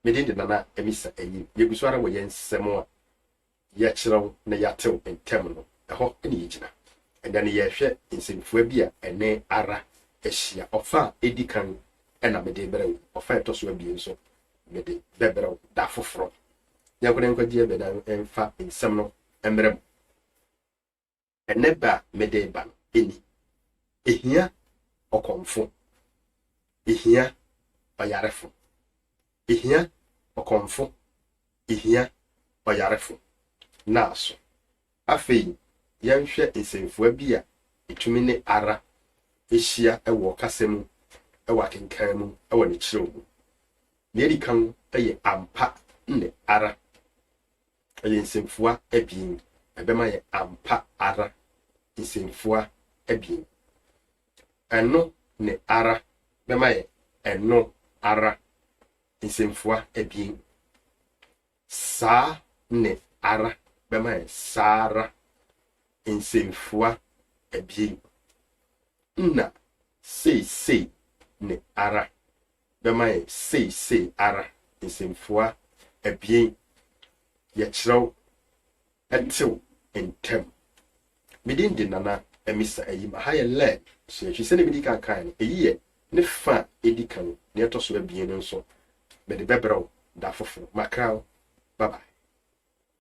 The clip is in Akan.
Me din de Nana Amisa Ayim. Yɛgu so ara wɔ yɛn nsɛm a yɛkyerɛw na yɛatew ntɛm no, ɛhɔ na yɛgyina. Ɛnnɛ no yɛrehwɛ nsɛmfua bi a ɛne ara ahyia. Ɔfa a edi kan na mede rebrɛ wo. Ɔfa a ɛtɔ so abien nso mede bɛbrɛ wo da foforɔ. Yɛnkɔ na yɛnkɔgye ɛbɛ na mfa nsɛm no mmrɛ mo. Ɛnnɛ bɛ a mede reba no ni, Ehia ɔkɔmfo, ehia ɔyarefo. Ehia ɔkɔmfo, ehia ɔyarefo. Naaso. Afei yɛnhwɛ nsɛmfua bi a etumi ne ara hyia wɔ ɔkasa mu, wɔ akenkan mu, wɔ ne kyerɛw mu. Nea edi kan yɛ ampa ne ara. Ɛyɛ nsɛmfua abien. Ɛbɛma yɛ ampa ara. Nsɛmfua abien. Ɛno ne ara bɛma yɛ ɛno ara. Nsɛmfua abien. Saa ne ara bɛma yɛ saa ara. Nsɛmfua abien. Nna seisei ne ara bɛma yɛ seisei ara. Nsɛmfua abien. Yɛkyerɛw tew ntɛm. Me din de Nana Amisa Ayim. Aha yɛ Learn Suahwɛ. Sɛnea midi kan kae no, eyi yɛ ne fa a edi kan. Nea ɛtɔ so abien no nso, mede bɛbrɛ wo da foforo. Makra wo. Bye bye.